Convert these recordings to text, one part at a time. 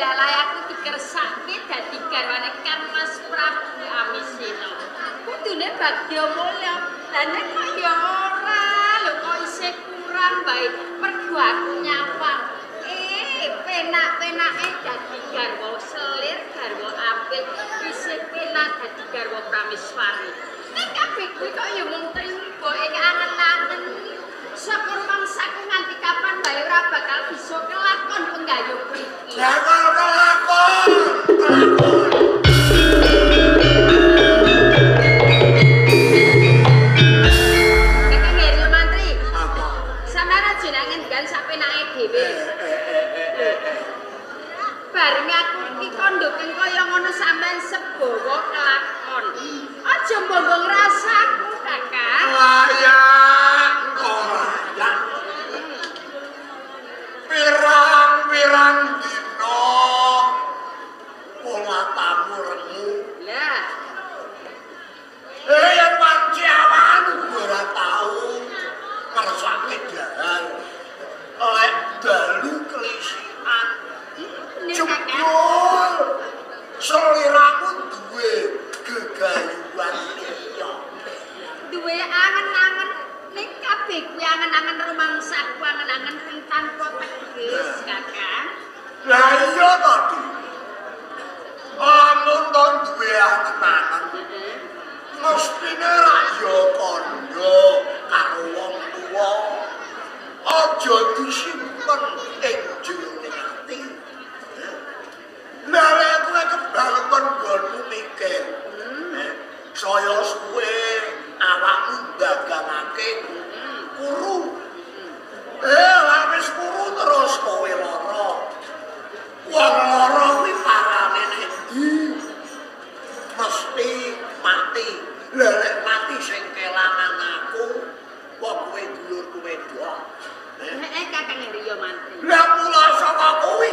Delalai aku dikersake dadi garwane Kang Mas Prabu Amisena. Kudune bagya mulya. Lah nek kok ya ora, lho kok isih kurang bae mergo aku nyawang. Penak-penake dadi garwa selir, garwa apik, isih penak dadi garwa prameswari. Nek kabeh kuwi kok ya mung trimba ing angen-angen. Saka rumangsaku nganti kapan wae ora bakal bisa kelakon penggayuh mriki. Lah kok kelakon, kelakon. Kakang Haryo Mantri. Apa? Sampeyan aja nak ngendikan sak penake dhewe. Bareng aku iki kandhake kaya ngono sampean sebawa kelakon. Aja mbombong rasaku, Kakang. Layak, kok layak. Pirang-pirang dina pola tamu rengu. Lah. Yen wanci awan ora tau ngersake dahar. Lek dalu kelisian. Jebul seliramu duwe gegayuhan liya. Duwe angen-angen ning kabeh kuwi angen-angen rumangsaku, angen-angen tanpa teges, Kakang. Lah iya to, Dik. Lamun to duwe angen-angen, mestine rak ya kandha karo wong tuwa. Aja disimpen ing jerone ati. Lah lek kowe kebangetan nggonmu mikir, saya suwe awakmu ndagangake kuru. Lah wis kuru terus kowe lara. Wong lara kuwi parane nek endi? Mesti mati. Lah lek mati sing kelangan aku, wong kowe dulurku wedok. Heeh, Kakang Haryo Mantri. Lah mula saka kuwi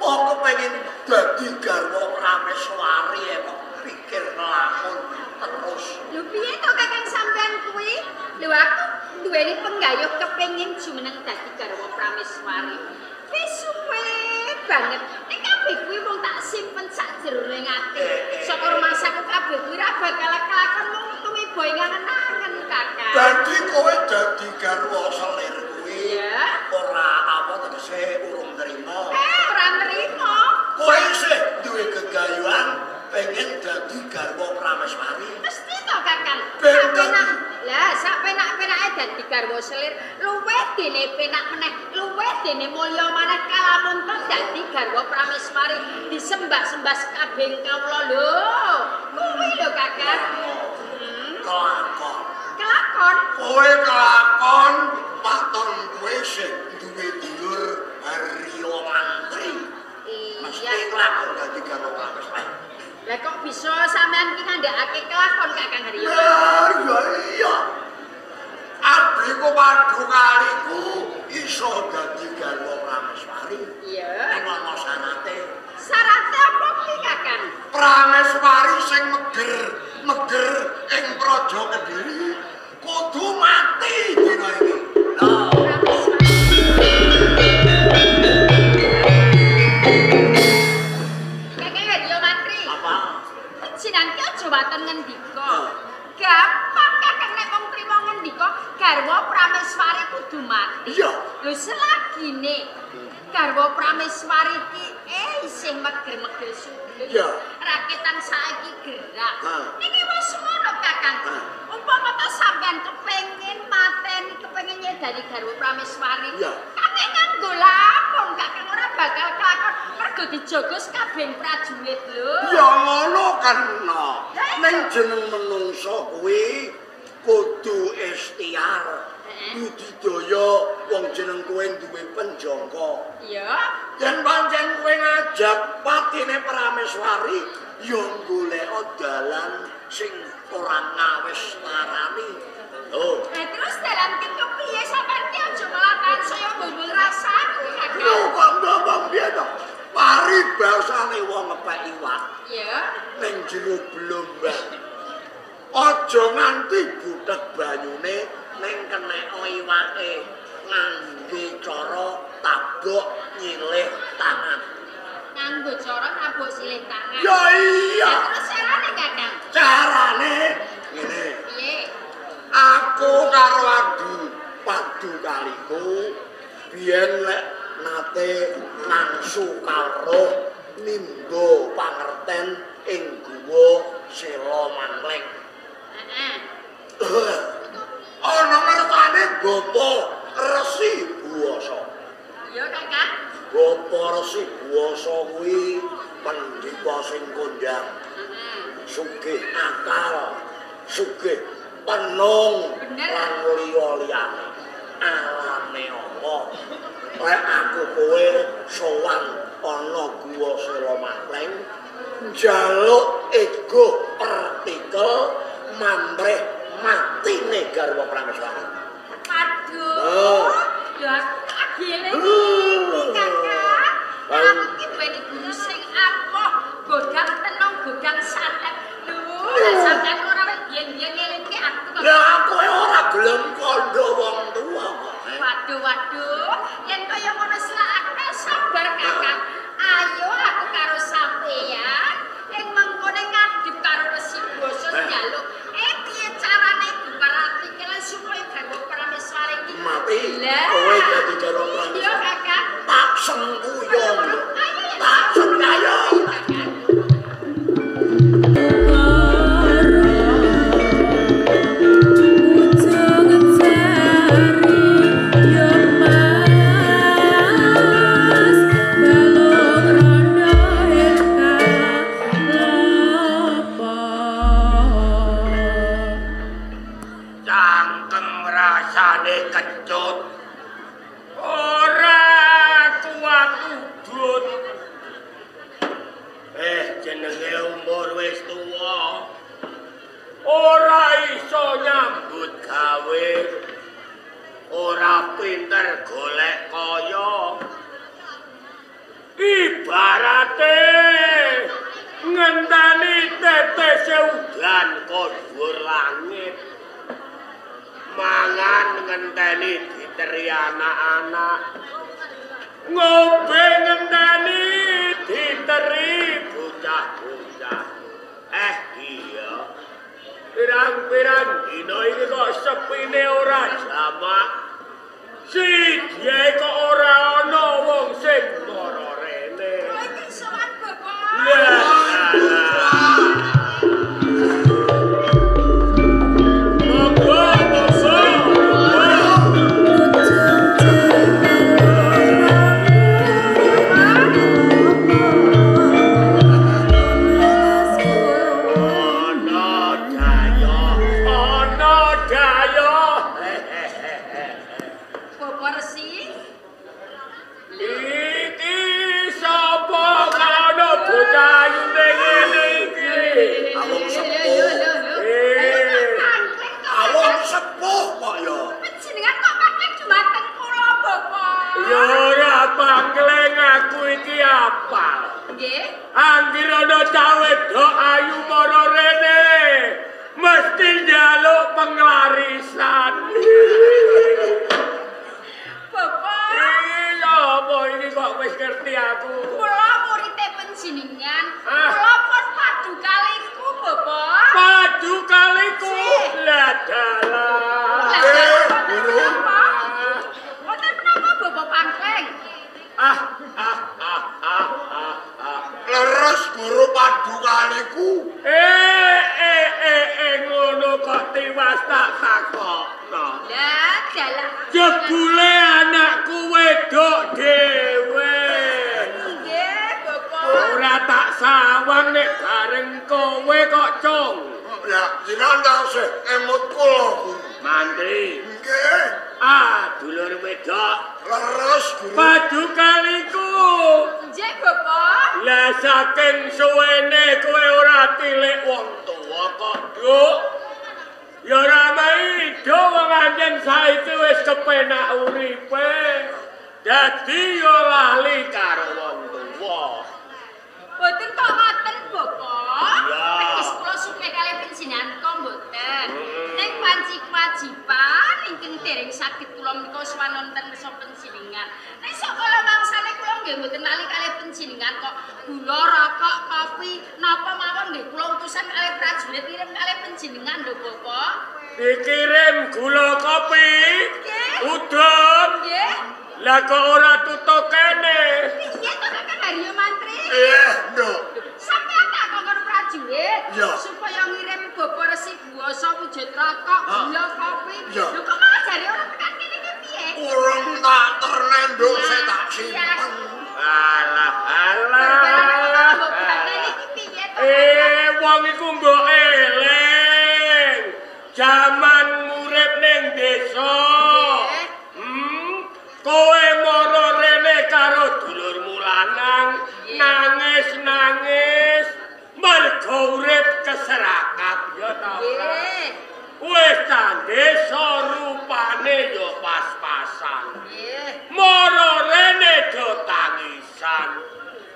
kok kepengin dadi garwa prameswari kok pikir nglamun terus. Lho piye to Kakang sampean kuwi? Lho aku duweni penggayuh kepengin jumeneng dadi garwa prameswari. Wis suwe banget. Nek kabeh kuwi mung tak simpen sak jerone ati. Saka rumangsaku kabeh kuwi ora bakal kelakon mung tumiba ing angen-angen, Kakang. Dadi kowe dadi garwa selir kuwi ora apa tegese urung nrimo. Ora nrimo. Kowe isih duwe gegayuhan pengen dadi garwa prameswari. Mesti to, Kakang. Lah sak penak-penake dadi garwa selir, luwih dene penak meneh, luwih dene mulya maneh kalamun to dadi garwa prameswari disembah-sembah kabeh kawula lho. Kuwi lho, Kakang. Kelakon. Kelakon? Kowe kelakon waton kowe isih duwe dulur Haryo Mantri. Iya. Mesti kelakon dadi garwa prameswari. Lah kok bisa sampean ki ngandhakake kelakon Kakang Haryo? Lah ya iya. Abdiku padu kaliku iso dadi garwa prameswari. Iya. Ning ana syarate. Syarate apa ki, Kakang? Prameswari sing meger-meger ing Praja Kediri kudu mati dina iki. Lah prameswari. Kakang Haryo Mantri. Apa? Jenang ki aja waton ngendika. Gampang Kakang nek wong trima ngendika garwa prameswari kudu mati. Iya. Lho selagine garwa prameswari ki isih meger-meger sugih. Iya. Raketan saiki gerak. Niki wis ngono, Kakang. Umpama to sampean kepengin mateni, kepengin nyedani garwa prameswari. Kakang nganggo lamun, Kakang ora bakal kelakon mergo dijaga kabeh prajurit lho. Ya ngono kena. Ning jeneng menungsa kuwi kudu ikhtiar. Budidaya wong jeneng kowe duwe penjangka. Iya. Yen pancen kowe ngajak patine prameswari ya golek dalan sing ora ngawis larani. Lho. Lah terus dalan ki kepiye sampean ki aja malah saya mbombong rasaku, Kakang. Lho kok ngomong piye to? Paribasane wong ngepek iwak. Iya. Ning jero blombang. Aja nganti butek banyune ning keneka iwake ngangge cara tabok nyilih tangan. Nganggo nganggo cara nabuk silih tangan. Ya iya. Terus carane Kakang? Carane ngene. Piye? Aku karo Adu padu kaliku biyen lek nate ngangsu karo nimba pangerten ing guwa Sela Mangkleng. Heeh. Ana ngertane Bapak Resi Buwasa. Iya, Kakang. Bapak Resi Buwasa kuwi pendhita sing kondang. Heeh. Sugih akal, sugih tenung lan liya-liyane. Alame apa? Lek aku kowe sowan ana guwa Sela Mangkleng, njaluk ego partikel mamrih matine garwa Prameswari. Waduh. Ya aku kaget iki, Kakang. Aku iki duweni guru sing ampuh, godang tenung, godang santet. Lho, sampeyan ora wis biyen-biyen ngelingke aku kok. Lah aku ora gelem kandha wong tuwa kok. Waduh, waduh. Yen kaya ngono selak aku sabar, Kakang. Ayo aku karo sampeyan ing mengkone ngadhep karo Resi Basa njaluk. Piye carane diparatikel supaya garwa Prameswari iki mati? Kowe dadi garwa Prameswari. Iya, Kakang. Tak sengkuyung. Tak sengkuyung. Dereng saged kula menika sowan wonten ngersa panjenengan. Nek sok kala mangsane kula nggih mboten lali kalih panjenengan kok. Gula, rokok, kopi, napa mawon nggih kula utusan kalih prajurit ngirim kalih panjenengan lho Bapak. Dikirim gula kopi. Nggih. Udon. Nggih. Lah kok ora tutuk kene? Piye to Kakang Haryo Mantri? Nduk. Sampeyan tak kongkon prajurit supaya ngirim Bapak Resi Buasa wujud rokok, gula, kopi. Lho kok malah jare ora tekan kene iki piye? Urung tak terne, Nduk, sik tak simpen. Alah, alah. Wong iku mbok eling. Jaman urip ning desa. Kowe mara rene karo dulurmu lanang, nangis-nangis mergo urip keserakat ya ta ora. Wis ta desa rupane ya pas-pasan. Mara rene do tangisan.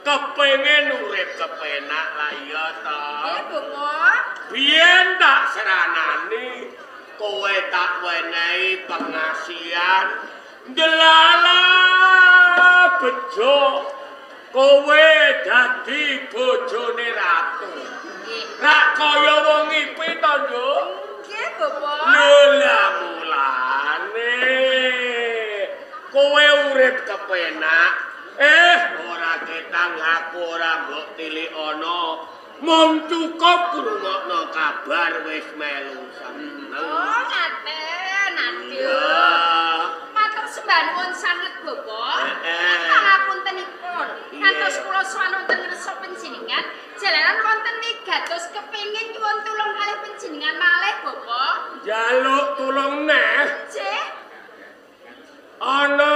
Kepengin urip kepenak lah ya ta. Nggih, Bapak. Biyen tak seranani, kowe tak wenehi pengasihan. Ndelala bejo kowe dadi bojone ratu. Rak kaya wong ngipi to, Nduk? Nggih, Bapak. Lho lah mulane kowe urip kepenak. Ora ketang aku ora mbok tilikono. Mung cukup ngrungokno kabar wis melu seneng. Oh, ngaten, aduh. Matur sembah nuwun sanget, Bapak. Pangapuntenipun. Ngantos kula sowan wonten ngresa panjenengan, jalaran wonten wigatos kepengin nyuwun tulung kalih panjenengan malih, Bapak. Njaluk tulung neh? Nggih. Ana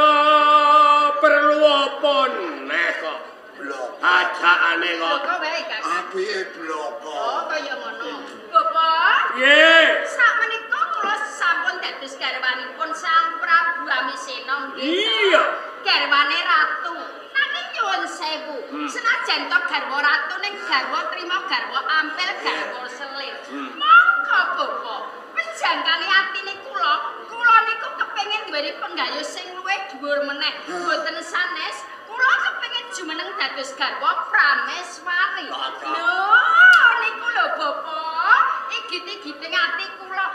perlu apa neh kok? Bloko. Ajakane kok. Bloko wae, Kang. Apike bloko. Oh, kaya ngono. Bapak. Nggih. Sakmenika kula sampun dados garwanipun Sang Prabu Amisena nggih. Iya. Garwane ratu. Nanging nyuwun sewu, senajan to garwa ratu ning garwa trima garwa ampil garwa selir. Monggo Bapak, pejangkane atine kula, kula niku kepengin duweni penggayuh sing luwih dhuwur meneh. Mboten sanes, kula kepengin jumeneng dados garwa Prameswari. Lho, niku lho Bapak, igit-igite ati kula.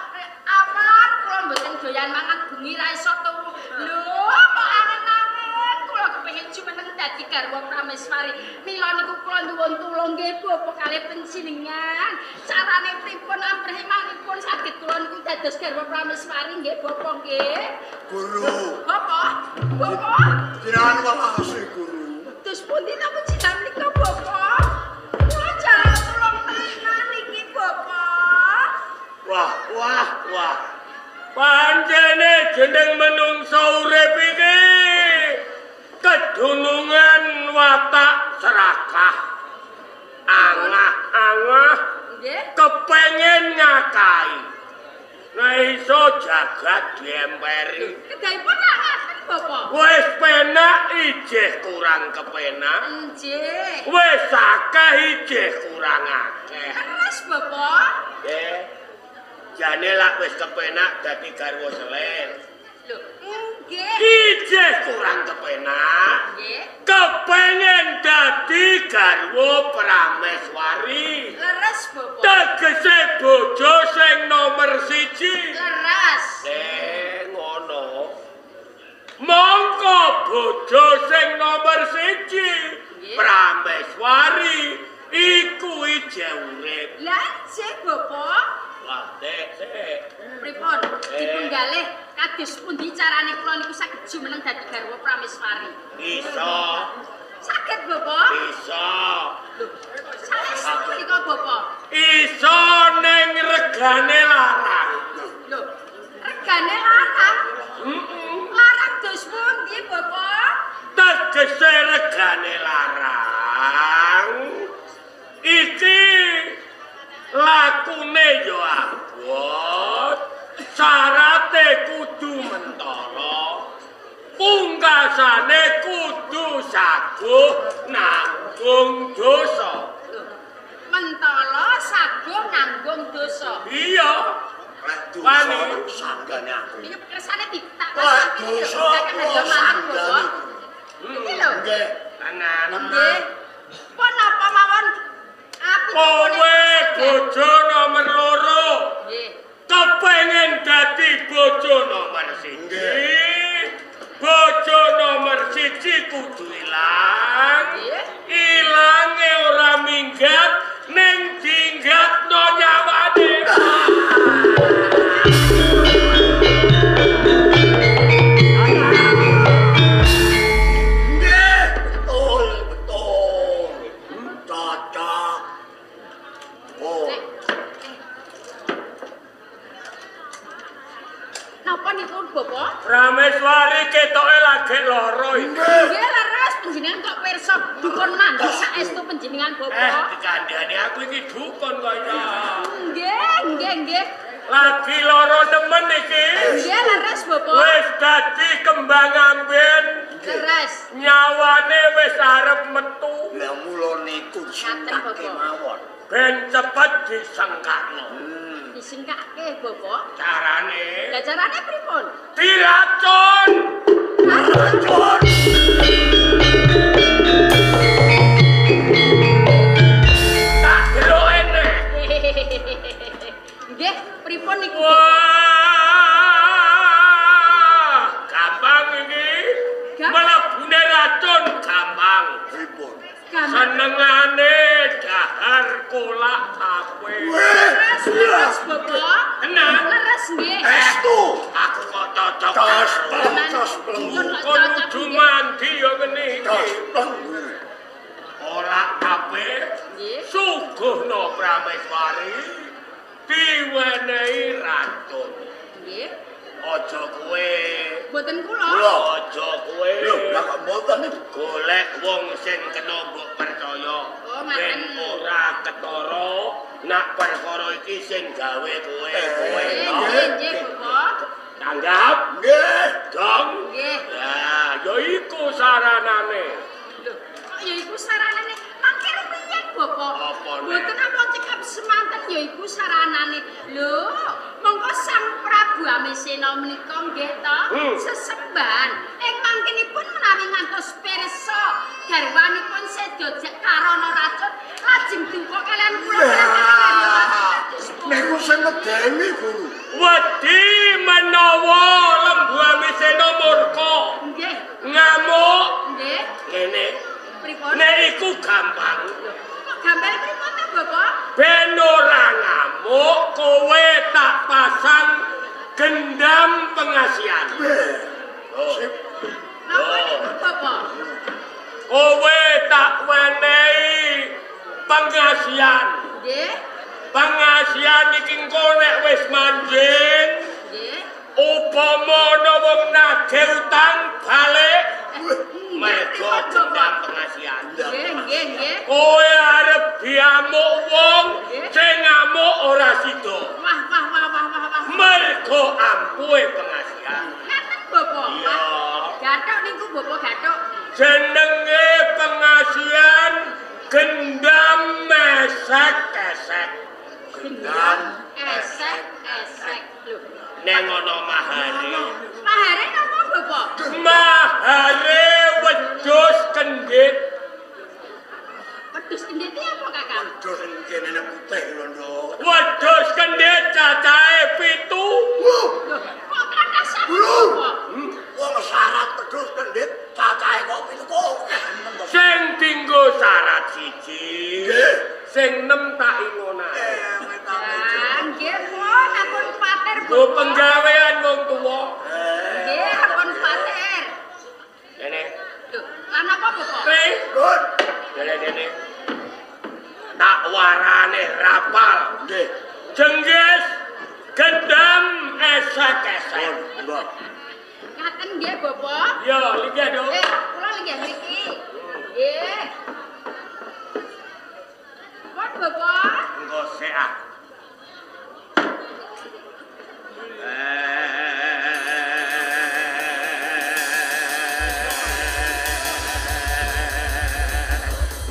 Awan kula mboten doyan mangan bengi ra iso turu. Lho, kok angen-angen kula kepengin jumeneng dadi garwa Prameswari. Mila niku kula nyuwun tulung nggih Bapak kalih panjenengan. Carane pripun amprih manipun saged kula niku dados garwa Prameswari nggih Bapak nggih. Guru. Bapak, Bapak. Jenengan welasi guru. Terus pundi ta panjenengan menika Bapak? Kula njaluk tulung tenan iki Bapak. Wah, wah, wah. Pancene jeneng menungsa urip iki kedunungan watak serakah. Angah-angah nggih kepengin ngakai. Nek iso jagat diemperi. Kedahipun lak ngaten Bapak. Wis penak ijih kurang kepenak. Nggih. Wis akeh ijih kurang akeh. Terus Bapak. Nggih. Jane lak wis kepenak dadi garwa selir. Lho, nggih. Ijih kurang kepenak. Nggih. Kepengen dadi garwa Prameswari. Leres Bapak. Tegese bojo sing nomer 1. Leres. Ngono. Mongko bojo sing nomer 1 Prameswari iku ijih urip. Lah nggih Bapak. Wah, sik, sik. Pripun? Dipun galih kados pundi carane kula niku saged jumeneng dadi garwa Prameswari? Iso. Saged, Bapak? Iso. Lho, saestu menika, Bapak? Iso ning regane larang. Lho, regane larang? Heeh. Larang dos pundi, Bapak? Tegese regane larang. Iki lakune ya abot, syarate kudu mentala, pungkasane kudu saguh nanggung dosa. Mentala saguh nanggung dosa. Iya. Lek dosa sanggane aku. Iki kersane ditak Lek dosa sanggane. Iki lho. Nggih. Tenan. Nggih. Pun napa mawon api kowe bojo nomor 2. Nggih. Kepengin dadi bojo nomor 1. Bojo nomor 1 kudu ilang. Ilange ora minggat ning dinggatno nyawane. Nggih, betul, betul. Cocok. Oh. Napa niku Bapak? Prameswari ketoke lagi lara iki. Nggih, leres panjenengan kok pirsa dukun mandi saestu panjenengan Bapak. Dikandhani aku iki dukun kaya. Nggih, nggih, nggih. Lagi lara nemen iki. Nggih, leres Bapak. Wis dadi kembang amben. Leres. Nyawane wis arep metu. Lah mula niku singkake mawon. Ben cepet disengkakno. Disingkake Bapak. Carane? Lah carane pripun? Diracun. Racun. Tak delok ene. Nggih, pripun niku? Wah, gampang iki. Mlebune racun gampang. Pripun? Senengane dahar kolak tape. Leres, leres Bapak. Tenan. Leres nggih. Estu. Aku kok cocok. Tos pleng, tos pleng. Kon kudu mandi ya ngene iki. Tos pleng. Kolak tape Nggih. suguhno Prameswari diwenehi racun. Nggih. Aja kowe. Mboten kula. Aja kowe. Lho, lah kok mboten niku? Golek wong sing kena mbok percaya. Oh, ngaten. Ben ora ketara nak perkara iki sing gawe kowe. Kowe Nggih, no. nggih, nggih, Bapak. Tanggap? Nggih. Dong. Nggih. Lah, ya iku saranane. Lho, kok ya iku saranane? Mangke rumiyin, Bapak. Apa nek? Mboten apa cekap semanten ya iku saranane. Lho, mongko Sang Prabu Amisena menika nggih to, sesembahan ing mangkinipun menawi ngantos pirsa garwanipun seda karana racun lajeng duka kalian kula kados pundi? Niku sing medeni, Guru. Wedi menawa Lembu Amisena murka, Nggih, ngamuk nggih. ngene. Pripun? Nek iku gampang. Kok gambare pripun ta, Bapak? Ben ora ngamuk, kowe tak pasang gendam pengasihan. Sip. Napa niku, Bapak? Kowe tak wenehi pengasihan. Nggih, Pengasihan iki engko nek wis manjing, nggih. upama ana wong nagih utang balik mergo Pripun, gendam Bapak? pengasihan. Nggih, nggih, nggih. Kowe arep diamuk wong sing ngamuk ora sida. Wah, wah, wah, wah, wah, wah. Mergo ampuhe pengasihan. Ngaten, Bapak. Iya. Gathuk niku Bapak gathuk. Jenenge pengasihan gendam mesek-esek. Gendam esek esek. Lho, Neng ana mahare. mahare napa, Bapak? Mahare wedhus kendhit. Wedhus kendhit iki apa, Kakang? Wedhus sing kene putih lho, Nduk. Wedhus kendhit cacahe 7. Wuh, Lho, kok kathah sanget, Lho. Bapak? Wong syarat wedhus kendhit cacahe kok 7 kok akeh men to. Sing dinggo syarat 1. Nggih. Sing 6 tak ingonane. Ah, nggih, pun ampun kuwatir, Nggo Bapak. penggawean wong tuwa. Nggih, ampun kuwatir. Dene. Lho, lan apa, Bapak? Tri. Lur. Dene dene. Tak warane rapal. Nggih. Jenggis gendam esek-esek. Mbah. Ngaten nggih, Bapak. Yo, linggih, Nduk. Kula linggih mriki. Nggih. Pun, Bapak. Engko sik ah.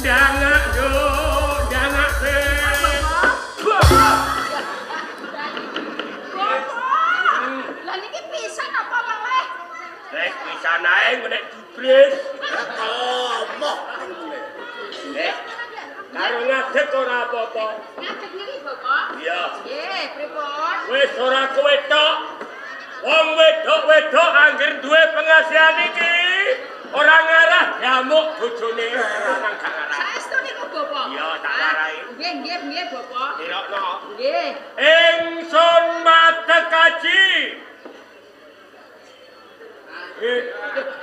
Dangak yo, dangak sik. Bapak. Bapak. Lah niki pisan apa meleh? Wis pisan ae nek dibris. Komo. Karo ngadeg ora apa-apa. Ngadeg niki, Bapak? Iya. Nggih, pripun? Wis ora kowe tok. Wong wedok-wedok angger duwe pengasihan iki ora ngarah diamuk bojone lanang gak ngarah. Saestu niku, Bapak? Iya, tak warai. Nggih, nggih, nggih, Bapak. Nirokno. Nggih. Ingsun madeg kaji.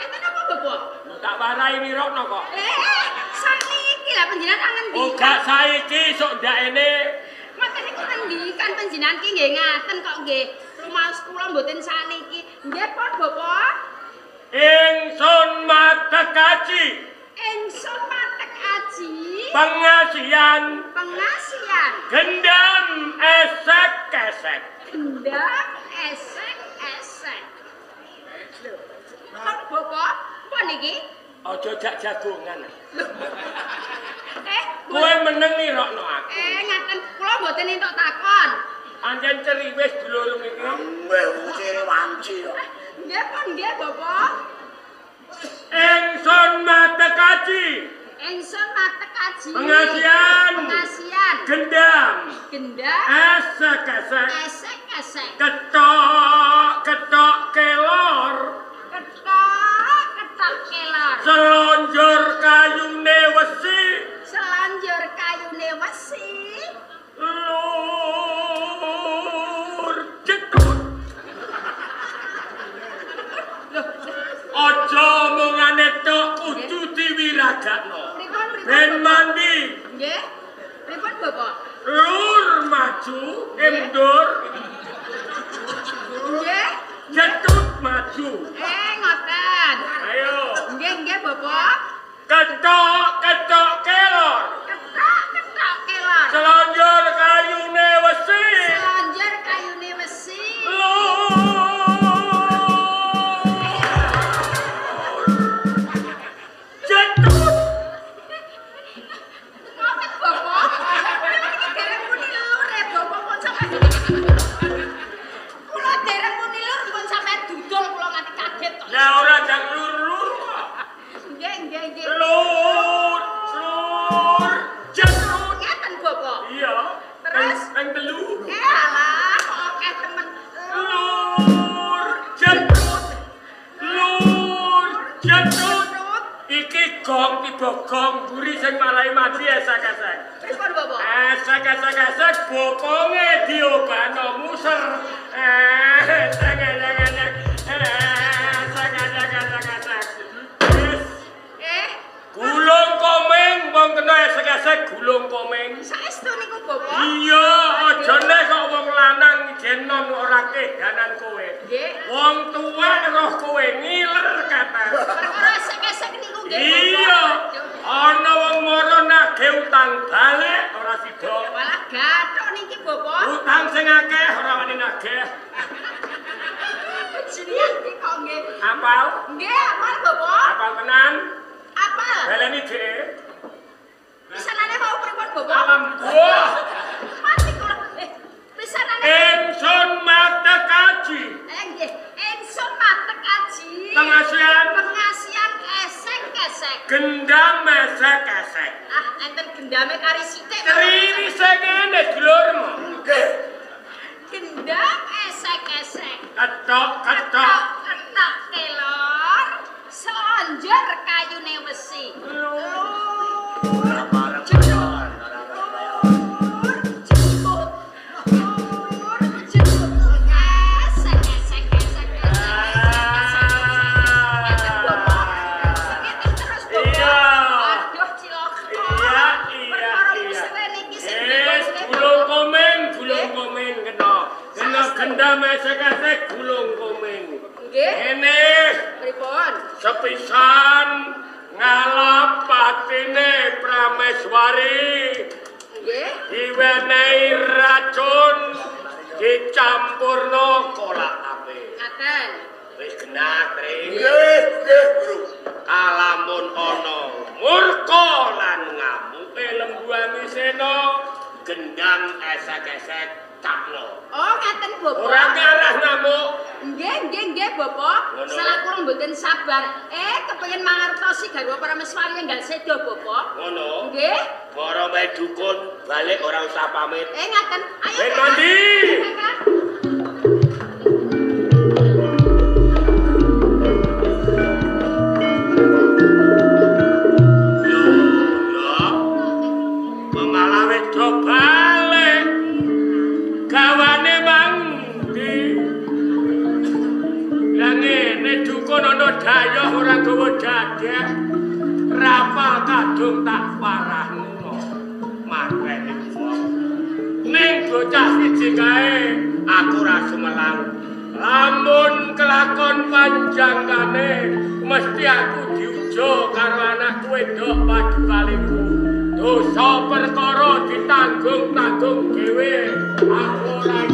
Enten apa, Bapak? Tak warai nirokno kok. Sakniki lah panjenengan ngendikan. Oh, gak saiki sok ndakene. Ngoten niku ngendikan panjenengan ki nggih ngaten kok nggih. Rumaos kula mboten sakniki. Nggih pun, Bapak. Ingsun madeg kaji. Ingsun madeg aji. Pengasihan. Pengasihan. Gendam esek-esek. Gendam esek-esek. Lho. Pun, Bapak, pun niki? Aja jak jagongan. Kowe meneng nirokno aku. Ngaten kula mboten entuk takon. Ancen ceriwis dulur iki. Nggih, ciri wanci kok. Nggih pun nggih, Bapak. Ingsun madeg aji. Ingsun madeg aji. Pengasihan. Pengasihan. Gendam. Gendam. Esek-esek. Esek-esek. Ketok-ketok kelor. Ketok-ketok kelor. Selonjor kayune wesi. Selonjor kayune wesi. Lur cetut. Aja omongane tok kudu diwiragakno. Ben mandi. Nggih. Pripun, Bapak? Lur maju, endur. Nggih. Cetut maju. Ngoten. Ayo. Nggih, nggih, Bapak. Ketok-ketok kelor. Ketok-ketok kelor. Selonjor kayune wesi. Selonjor kayune wesi. Cetut. Ngoten, Bapak. Iki dereng muni lur e, Bapak kok sampe. Kula dereng muni lur pun sampe dudul kula nganti kaget kok. Lah ora jang lur-lur kok. Nggih, nggih, nggih. Lur, lur, cetut. Ngeten, Bapak. Iya. Terus? Ping telu. Alah, kok akeh temen. Lur, cetut. Lur, cetut. Iki gong tiba gong mburi sing marai mati esek-esek. Pripun, Bapak? Esek-esek-esek bokonge diobano muser. Esek-esek-esek. Esek-esek-esek. Wis. Gulung komeng wong kena esek-esek gulung komeng. Saestu niku, Bapak? Iya, aja neh kok wong lanang ijen nom ora kedanan kowe. Nggih. Wong tuwek roh kowe ngiler kathah. Perkara esek-esek niku nggih, Bapak. Iya. Ana wong mara nagih utang balik ora sida. Walah gathuk niki, Bapak. Utang sing akeh ora wani nagih. Jenengan iki kok nggih. Apal? Nggih, apal, Bapak. Apal tenan? Apal. Baleni dhek. Pisanane mau pripun, Bapak? Alhamdulillah. Mati kula. Pisanane. Ingsun madeg aji. Nggih, ingsun madeg aji. Pengasihan. Pengasihan esek-esek. Gendam esek-esek. Ah, enten gendame kari sithik. Criwise ngene dulurmu. Nggih. Gendam esek-esek. Ketok-ketok. Ketok kelor. Selonjor kayune wesi. Ora pareng ora. Jemput. Lur, jemput. Esek, esek, esek, esek, esek, esek. Bapak. Ngeten terus, Bapak. Iya. Aduh, cilaka. Iya, iya, Perkara iya. musere niki sing Wis gulung komeng, gulung komeng kena. Kena gendam esek-esek gulung komeng. Nggih. Ngene Pripun? sepisan ngalap patine Prameswari. Nggih. Diwenehi racun dicampurno kolak tape. Ngaten. Wis genah, Tri. Nggih, nggih, Guru. Kalamun ana murka lan ngamuke Lembu Amisena, gendam esek-esek ucapno. Oh, ngaten Bapak. Ora ngarah ngamuk. Nggih, nggih, nggih, Bapak. Salah kula mboten sabar. Kepengin mangertosi garwa Prameswari enggal sedo, Bapak. Ngono. Nggih. Para dukun balik ora usah pamit. Ngaten. Ayo. Ben mandi. Kakak. Balik gawane mangdi. Lah ngene dukun ana dayoh ora gawa dadah. Rapal kadung tak parahno. Mateni wong. Ning bocah siji kae aku ora sumelang. Lamun kelakon panjangane mesti aku diujo karo anakku wedok padukaliku. Dosa perkara ditanggung-tanggung dhewe. Aku ora